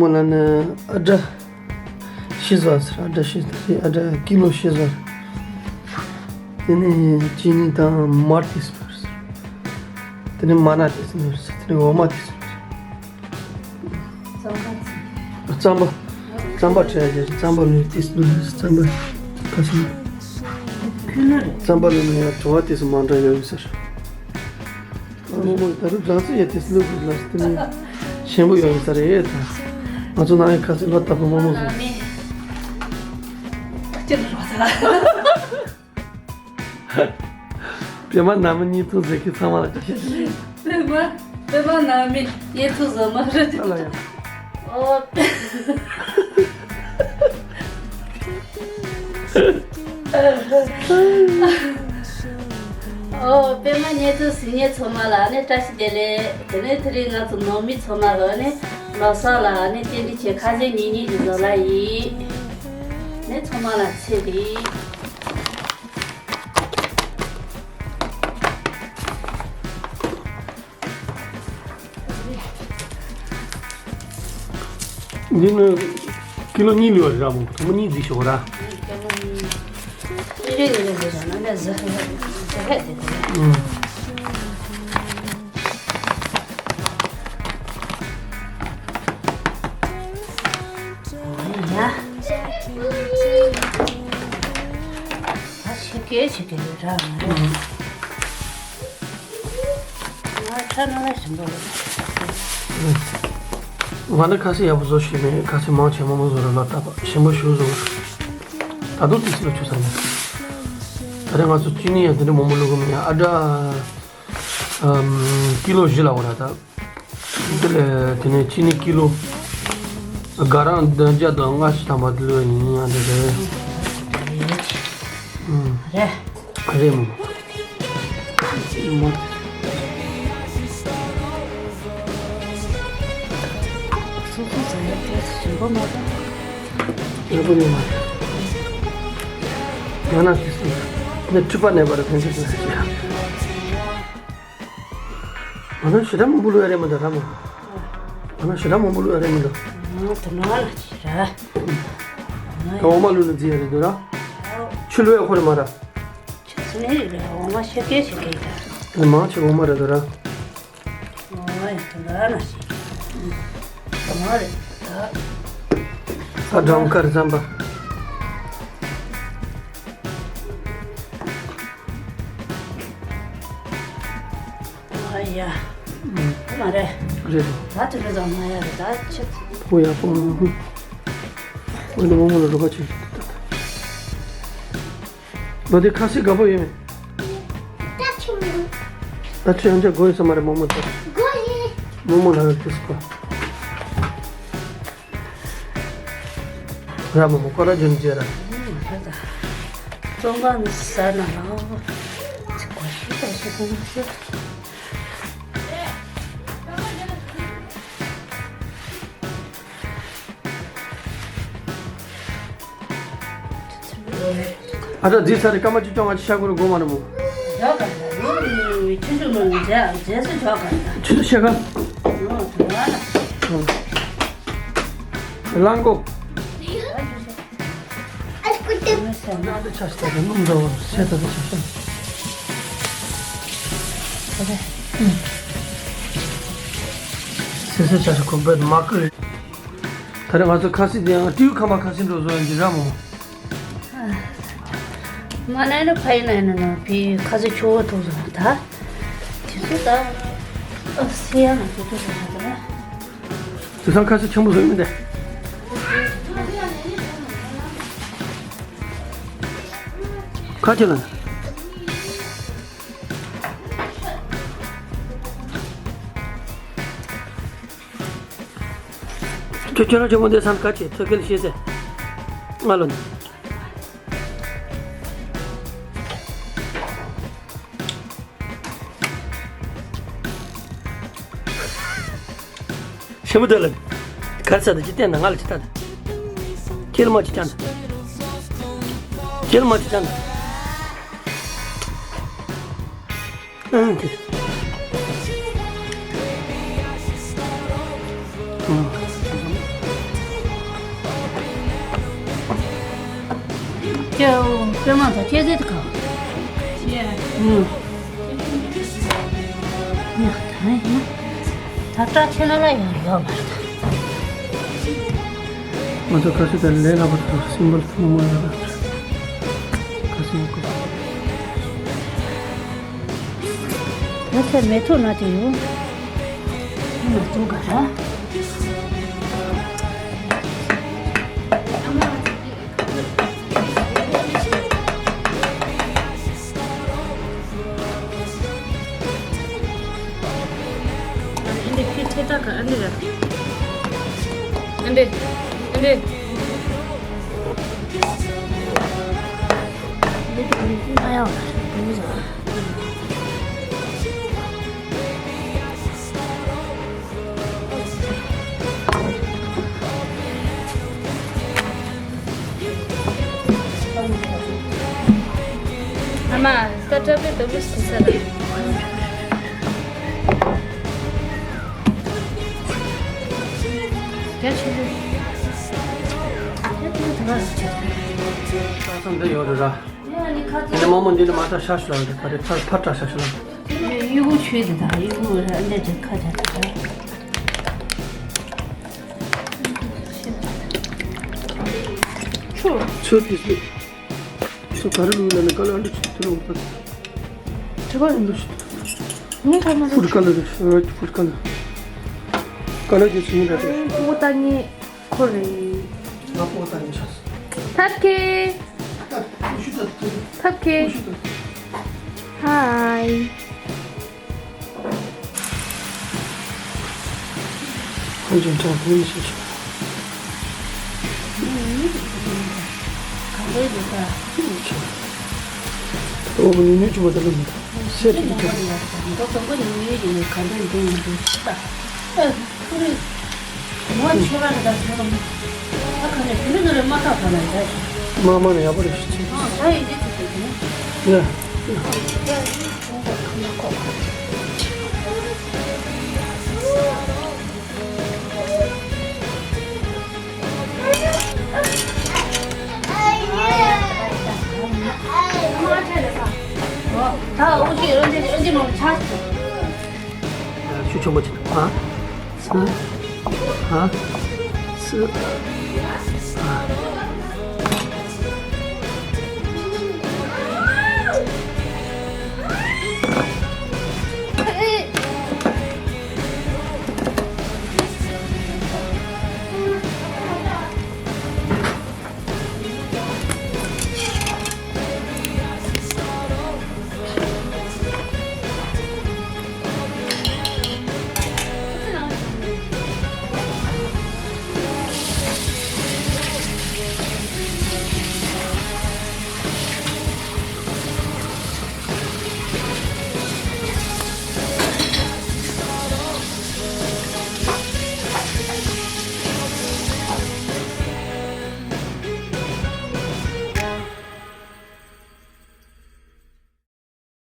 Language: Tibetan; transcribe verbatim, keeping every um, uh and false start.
མོ་ལ་ནི་ཨ་སྒྲ་ཤི་ཟ་ཟེར། ཨ་སྒྲ་ཤི་ཟ་ཟེར། ཨ་སྒྲ་ཀི་ལོ་ཤི་ཟ་ཟེར། དེ་ནས་ཅི་ནི་དང་མར་ཏིས་ཟེར། དེ་ནས་མ་ན་ཏིས་ཟེར། དེ་ནས་འོ་མ་ཏིས་ཟེར། རྩམ་པ། རྩམ་པ་བྲེ་ཡ་རྩམ་པ་ལོས་ཏིས་ལོས་རྩམ་པ་ཁ་སང་། རྩམ་པ་ལོས་ནི་ཡ་བྲོ་བ་ཏིས་མ་འདྲ་ཡོད་ཟེར། མོ་མོ་ད་རུང་སྦྲང་རྩི་ཡ་ཏིས་ལོས་ལ་སྟེ་ནི་ཆེན་པོ་ཡོད་ཟེར་ཡེ་ད། ང་ཚོ་ནང་ཡ་ཁ་སང་ལོ་ད་པོ་མོ་མོ་ཟེར། སྤྱིར་རོ་ས། པད་མ་ནང་མི་གཉིས་ཐུག་ཟེར་གི་ཚང་མ་ལ་བཀྲ་ཤིས་བདེ་ལེགས། པད་མ། པད་མ་ནང་མི་གཉིས་ཐུག་ཟེར་མ་རེད། ཨ་ལ་ཡ། ཨོ། ཨོ། པད་མ་གཉིས་ཐུག་ཟེར་མཁན་ཚང་མ་ལ་ནི་བཀྲ་ཤིས་བདེ་ལེགས། དེ་ནས་དེ་རིང་ང་ཚོ་ནང་མི་ཚང་མ་ལ་ནི་ལོ་གསར་ལ་ནི་རྟེན་འབྲེལ་ཆེ་ཁ་ཟས་ཉིན་གཉིས་ཀྱི་བཟོ་ལ་ཡིན། ནི་ཚང་མ་ལ་ཚེ་རིང་། འདི་ནི་ཀི་ལོ་གཉིས་ལུས་པ་རེད་ར་མོ། ཐོག་མ་གཉིས་བརྫིས་ཤོག་ར། ཀི་ལོ་གཉིས། ཀི་ལོ་གཉིས་ལུས་པ་རེད་ན་ནི་ཟ་ཧེ་ཟ་ཧེ་དེ་དེ། ཨང་། ཡ། ད་ཕྱི་སྐད་ཕྱི་སྐད་ར་མ་རེད། ཨང་། ང་ཁ་ན་ལ་ཞིམ་པོ་རེད། ང་ནི་ཁ་ཟས་ཡག་པོ་བཟོ་ཤེས་མེད། ཁ་ཟས་མང་ཆེ་མང་མང་བཟོ་ར་ལ་ད་པ་ཞིམ་པོ་ཞིག་བཟོ། ད་དུང་ཏིས་ལོ་ཆུ་ས་མེད། ད་རེས་ང་ཚོ་ཅི་ནི་ཡང་དེ་འདྲ་མང་མང་བླུག་གི་མེད། ཡང་ཨ་སྒྲ་ཀི་ལོ་བཞི་ལ་འོ་ར་ད། དེ་ལས་དེ་ནས་ཅི་ནི་ཀི་ལོ་ག་རང་བདུན་བརྒྱ་དང་ལྔ་བཅུ་ཐམ་པ་དེ་ལོ་ཡིན་ཡང་དེ་རེད། ཨང་། རེད། རེད་མོ། མོ། སོ་སོ་ཟ་ཡག་ཏོག་ཙམ་ཞིམ་པོ་མ་རེད། ཡག་པོ་ཡོད་མ་རེད། ང་ན་ཁྱི་སི་ནི་ཁྲི་པ་ནས་པར་ཕན་ཚུན་ཟ་ཡག་ཅིག་ང་ན་ཞེ་དྲག་མང་པོ་བླུག་ཡ་རེད་མི་འདུག་ར་མོ། ང་ན་ཞེ་དྲག་མང་པོ་བླུག་ཡ་རེད་མི་འདུག་ང་དུ་ན་ལ་ཅི་ར། ད་འོ་མ་བླུག་ན་རྫི་ཡ་རེད་འདུག་ར། ཆུ་བླུག་ཡ་ཁོ་རེ་མ་ར། ཆུ་ཚ་ནི་རེད་ར། འོ་མ་ཤ་སྐད་ཤ་སྐད་ར། དེ་མང་ཆེ་འོ་མ་རེད་འདུག་ར། འོ་ཡ་དུ་ན་ལ་ཅི། འོ་མ་རེད་ད། ས་སྦྲང་དཀར་རྩམ་པ། ཨ་ཡ། མ་རེད། རེད། ད་དུ་རེད་ཙང་མ་ཡ་རེད་ད་ཆེ། ཧོ་ཡ་ཧོ། ཧོ་ནི་མོ་མོ་ལ་རོ་ག་ཆེ། ལོ་དེ་ཁ་སི་དགའ་པོ་ཡོད་མེད། ད་ཆུང་། ད་ཆུ་ཡང་ཆ་དགོས་ཡོད་ས་མ་རེད་མོ་མོ་ད། དགོས་ཡིན། མོ་མོ་ལ་རེད་དུས་སུ་གོ། ར་མོ་མོ་ཀོ་ལ་ཇོན་ཇེ་ར། རྩོམ་པ་ནི་ཟ་ན་ལ། ཅི་གོ་ཤི་གོ་ཤི་གོ་ཤི། ཨ་ད་རྫི་ཚ་རེ་སྐར་མ་བཅུ་བཅོ་ལྔ་ཅི་ཤ་ཁུ་རུ་སྒོ་མ་རེ་མོ། རྒྱག་ག་ད་ཡིན་ཆུ་ཆུ་ལོ་ནི་རྫས་རྫས་སུ་རྒྱག་ག་ད། ཆུ་ཆུ་ཤ་ཁ། ཨོ་ད་ང་ལ། ལང་གོ། ཨ་ཀུ་ཏི། ན་འདི་ཆ་ཤ་ད་སྣུམ་འདྲ་བོ་སེ་ད་འདི་ཆ་ཤ། སེ་སེ་ཆ་ཤ་ཁོ་བེད་མ་ཀུ་རེད། ད་རེས་ང་ཚོ་ཁ་སི་དེ་ཡང་ཏིའུ་ཁ་མ་ཁ་སི་འགྲོ་བཟོ་ཡིན་གྱི་ར་མོ། མ་ནའི་ནི་ཕ་ཡིན་ནའི་ནི་ནི་བི་ཁ་སི་ཆུ་བོ་ཐུག་སོང་ད། དེ་ཚོ་ད། ཨ་སི་ཡ་ན་ཐུག་ཐུག་སོང་ད་ན། དེ་སང་ཁ་སི་ཆེན་པོ་བཟོ་ཡིན་མི་འདི། ཁ་ཆེ་ལ། ཁྱོད་ཁྱོད་རང་ཆུང་མ་འདི་སང་ག་ཆེ་ཐོད་རྒལ་ཤེས་ཟེར། ང་ལོ་ནི། ཤེས་མི་འདུག་ལ། གར་ས་དང་ཅི་བསྟན་ན་ང་ལ་ཅི་ལྟ་ན། ཁྱེད་ལ་མ་ཅི་ཅང་ན། ཁྱེད་ལ་མ་ཅི་ཅང་ན། ཨང་ཀི། ཨང་། ཡོ། དཔེ་མང་ཐག་ཁྱེད་ཚེ་ད་ག་ཡ། ཨུ། ཡ། ད་ཡིན་ན། ད་སྐྲ་ཆེ་ན་ལ་ཡང་ཡོད་མ་རེད་ད། ང་ཚོ་ཁ་ཤས་དེ་ལས་སླ་པོ་དང་སིམ་པལ་ཐུང་མ་ཡོད་ད། ཁ་ཤས་ཡོད་གི། ང་ཚོ་མེ་ཐོག་ན་དེ་ཡོད། ང་ཚོ་ག་ར། འདི་ཕི་ཐེ་ཏ་ག་ཨ་འདི་ར། ཨ་འདི། ཨ་འདི། འདི་ད་ཡོད་ན་ཡོད་ན་ཡོད་ཟེར། ཨ་མ། སྐད་གྲགས་པའི་དོ་མི་སུ་ས་ར། རྒྱ་ཆེ་ལུ། རྒྱ་ཆེ་ལུ་དུ་ར་ར་ཆེ། ས་ས་འདི་ཡོད་རེད་ར། ཡ་ནི་ཁ་ཚ། ནི་མ་མོ་འདི་ནི་མ་ཏྲ་ཤ་ཤ་ལ་རེད། ད་རེད་ཕར་ཕར་ཏྲ་ཤ་ཤ་ལ། ཡུ་གུ་ཆོས་དེ་དང་ཡུ་གུ་ར་འདི་དེ་ཁ་ཚ་ད་ད། ཆུ། ཆུ་དེ་ཆུ། ཆུ་ག་རེ་ལུས་ལ་ནི་ག་ལ་འདི་ཆུ་དེ་རུ་འོང་ད། ཆུ་ག་རེ་འདི་ཆུ། ངས་ཁ་མ་ཕུད་ཀ་ལ་རེད། ཕུད་ཀ་ལ། ཀ་ལ་གྱི་ཆུ་ཡིན་ད་དེ། ཨོ་ད་ངས། ཁོ་རེད། ང་པོ་ད་ནི་ཆགས། ཐབས་མཁས། ཨ། ཀུ་ཤུ་ད་ཐུ། ཐབས་མཁས། ཀུ་ཤུ་ད། ཧའི། ཁོ་ཅན་ཁྲག་ཁོ་ཡི་ཤི་ཆོག་ག་རེ་རེད་ད། ཆོག་ཨོ་ཉུ་ཉུ་ཅི་བ་ད་ལ་མི་ད། སེ་ཏི་ཏི། འགྲོ་དང་པོ་ནས་ཉུ་ཉུ་ཡིན་ནས་ག་འདྲ་འདུག་མི་འདུག་ཤི་ད། ཨ། ཁོ་རེ། ངོ་ཆེ་བ་རེད་ད་ཁྱོད་རང་། ད་ག་ནས་བུད་མེད་ཚོ་རེ་མ་ཐག་ཐག་ན་ཡ་ཞིག་མ་མ་ནས་ཡག་པོ་རེད་ཤི་ཆེ། ཨ་ད་ཡིན་དེ་ཚོ་དེ་དེ་ནས། ཡ། ཁ་མ་ཁོག་ད་འོ་ཅི་འོ་ཅི་འོ་ཅི་མ་ཆགས། ཆུ་ཆེན་པོ་ཅིག་ཨ། ཨ། ཨ། སི།